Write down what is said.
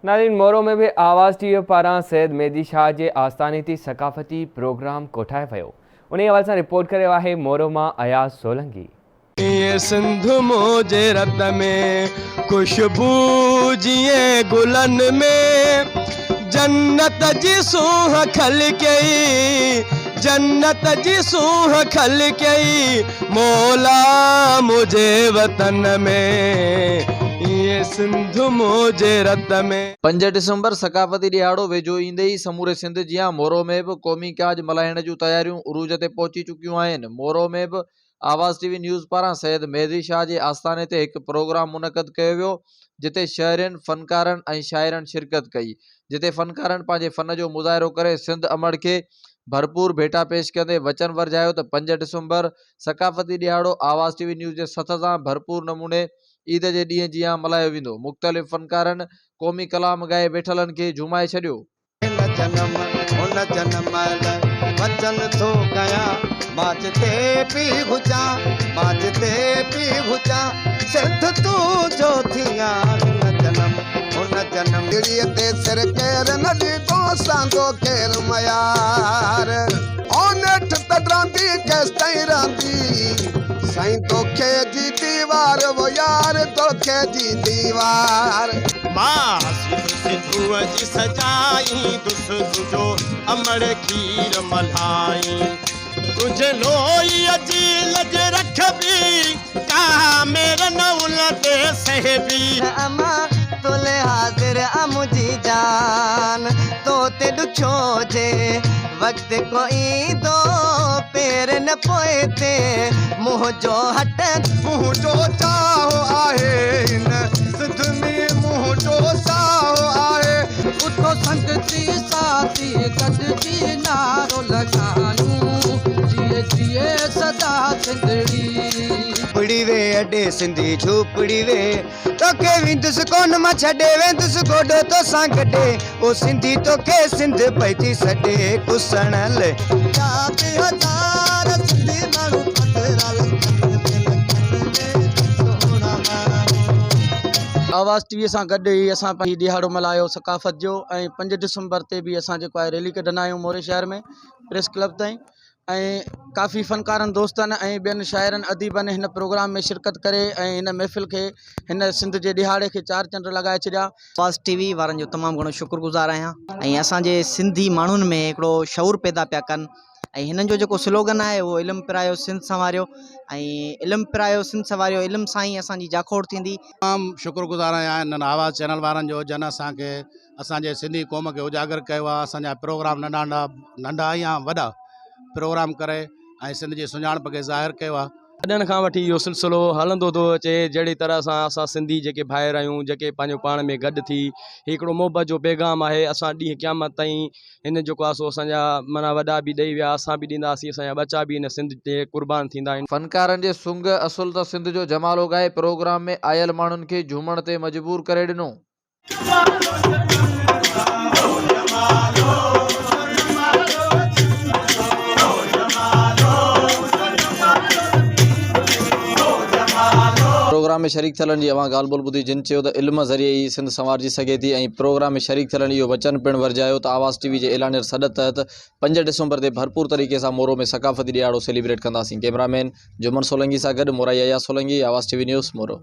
ناظرين مورو ۾ به آواز ٽي وي پاران سيد مهدي شاهه جي آستاني تي ثقافتي پروگرام ڪوٺايو ويو انهي حوالي سان رپورٽ ڪري رهيو آهي مورو مان اياز سولنگي. ايئن سنڌ منهنجي رت ۾، خوشبو جيئن گلن ۾، جنت جي سونهن خلقيئي، جنت جي سونهن خلقيئي، مولا منهنجي وطن ۾، ايئن سنڌ منهنجي رت ۾. پنج ڊسمبر ثقافتي ڏهاڙو ويجهو ايندي ئي سموري سنڌ جيان مورو ۾ به قومي ڪاڄ ملهائڻ جون تياريون عروج تي پهچي چڪيون آهن. مورو ۾ به آواز ٽي وي نيوز پاران سيد مهدي شاهه جي آستاني تي هڪ پروگرام منعقد ڪيو ويو جتي شهرين، فنڪارن ۽ شاعرن شرڪت ڪئي جتي فنڪارن پنهنجي فن جو مظاهرو ڪري سنڌ امڙ کي ڀرپور ڀيٽا پيش ڪندي وچن ورجايو ته پنج ڊسمبر ثقافتي ڏهاڙو آواز ٽي وي نيوز جي سٿ سان ڀرپور نموني عيد جي ڏينهن جيان ملهايو ويندو مختلف فنڪارن قومي ڪلام ڳائي ويٺلن کي جهومائي ڇڏيو. هن جنم هن جنم لئه وچن ٿو ڪيان مان جتي به هجان مان جتي به هجان سنڌ تون جو ٿيان هن جنم هن جنم. ٻيڙيء تي سر ڪير نه ڏيندو ساندو ڪير ميار. او نيٺ ته ڊرندي ڪيستائين رهندي سائين دوکي جي ديوار وو يار دوکي جي ديوار. مان سنڌ سنڌوء جي سجائيندس تنهنجو امڙ کير ملهائين. تنهنجي لوئيء جي لڄ رکبي، ڪا مير نه ان تي سهبي. اما تولي حاضر آ منهنجي جان تو تي ڏکيو جي وقت ڪو ايندو پير نه پوئتي منهنجو هٽ. منهنجو چاهه آهي هن سنڌ ۾ منهنجو ساهه آهي. اٿو سنگتي ساٿي گڏجي نعرو لڳايون جيئي جيئي سدا سنڌڙي. جهوپڙي وي اڏي سنڌي جهوپڙي وي توکي ويندس ڪون مان ڇڏي ويندس گوڏو توسان گڏي او سنڌي توکي سنڌ پئي ٿي سڏي ڪسڻ لئه. ٻيا به هزار سنڌي ماڻهو پڌرا لکن ۾ لکن ۾ سهڻا ماڻهو. آواز ٽي وي سان گڏ ئي اسان پنهنجي ڏهاڙو ملهايو ثقافت جو ۽ پنج ڊسمبر تي به اسان جيڪو آهي ريلي ڪڍندا آهيون موري شهر ۾ پريس ڪلب تائين ۽ ڪافي فنڪارن دوستن ۽ ٻين شاعرن اديبن هن پروگرام ۾ شرڪت ڪري ۽ هن محفل کي هن سنڌ جي ڏهاڙي کي چار چنڊ لڳائي ڇڏيا. آواز ٽي وي وارن جو تمام گهڻو شڪر گذار آهيان ۽ اسان جي سنڌي ماڻهن ۾ هڪڙو شعور پيدا پيا ڪن ۽ هنن جو جيڪو سلوگن آهي اهو علم پرايو سنڌ سنواريو ۽ علم پرايو سنڌ سنواريو علم سان ئي اسان جي جاکوڙ ٿيندي. تمام شڪر گذار آهيان انهن آواز چينل وارن جو جن اسان کي اسان جي سنڌي قوم کي اجاگر ڪيو آهي اسان جا پروگرام ننڍا ننڍا ننڍا يا وڏا پروگرام ڪري ۽ سنڌ جي سڃاڻپ کي ظاهر ڪيو آهي. تڏهن کان وٺي اهو سلسلو هلندو ٿو اچي جهڙي طرح سان اسان سنڌي جيڪي ڀائر آهيون جيڪي پنهنجو پاڻ ۾ گڏ ٿي هي هڪڙو محبت جو پيغام آهي اسان ڏينهن قيامت تائين هن جيڪو آهي سو اسان جا معنيٰ وڏا به ڏئي ويا اسان به ڏينداسين اسان جا ٻچا به هن سنڌ تي قربان ٿيندا. فنڪارن جي سونگ اصل ته سنڌ جو جمالو ڳائي پروگرام ۾ آيل ماڻهن کي جهومڻ تي مجبور ڪري ڏنو. پروگرام ۾ شريڪ ٿيلن جي اوهان ڳالهه ٻولهه ٻڌي جن چيو ته علم ذريعي ئي سنڌ سنوارجي سگهي ٿي ۽ پروگرام ۾ شريڪ ٿيلن اهو وچن پڻ ورجايو ته آواز ٽي وي جي اعلانيل سڏ تحت پنج ڊسمبر تي ڀرپور طريقي سان مورو ۾ ثقافتي ڏهاڙو سيليبريٽ ڪنداسين ڪئميرا مين جمن سولنگي سان گڏ Morai Ayaz Solangi Awaz T V news Moro.